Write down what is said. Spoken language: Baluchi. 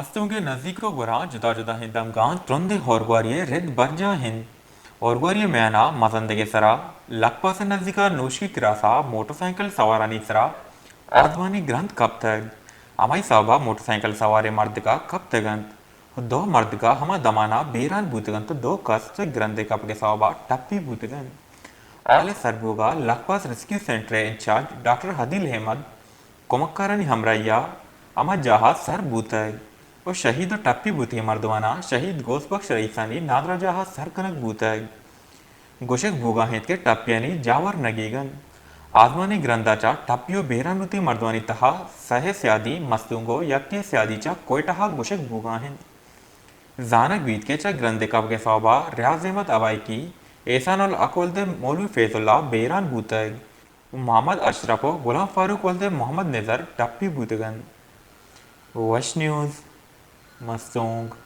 مستونگ ءِ نزیک ءُ گوراں جتا جتائیں دمگاں ترندیں ھورگواری ءِ رد برجاہ اِنت۔ ھورگواری ءِ میان ءَ مزندگ ءِ سرا لکپاس ءِ نزیک ءَ نوشکی کراس ءَ موٹر سائیکل سوارانی سرا آزمانی گرند کپتگ۔ ھمائی سوب ءَ موٹر سائیکل سواریں مردک ءَ کپتگ اَنت ءُ دو مردک ءَ ھما دمان ءَ بیران بوتگ اَنت ءُ دو کس چہ گرند ءِ کپگ ءِ سوب ءَ ٹپی بوتگ اَنت۔ ھال ءِ سربوگ ءَ لکپاس ریسکیو سینٹر ءِ انچارج ڈاکٹر ھدیل احمد کمکارانی ھمراھی ءَ ھما جاہ ءَ سر بوتگ ءُ شھید ءُ ٹپی بوتگیں مردماناں شھید گوس بخش رئیسانی نادراھجاہ ءَ سر کنگ بوتگ۔ گوشگ بوگ ءَ اِنت کہ ٹپیانی جاور نگیگ اِنت۔ آزمانی گرند ءَ چہ ٹپی ءُ بیران بوتگیں مردمانی تہا سئے سیادی مستونگ ءُ یکے سیادی چہ کوئٹہ ءَ گوشگ بوگ ءَ اِنت۔ زانگ بیت کہ چہ گرند ءِ کپگ ءِ سوب ءَ ریاض احمد اوایکی، احسان الحق ولد مولوی فیض اللہ بیران بوتگ ءُ محمد اشرف ءُ غلام فاروق ولد محمد نزر ٹپی بوتگ اَنت۔ وش نیوز، مستونگ۔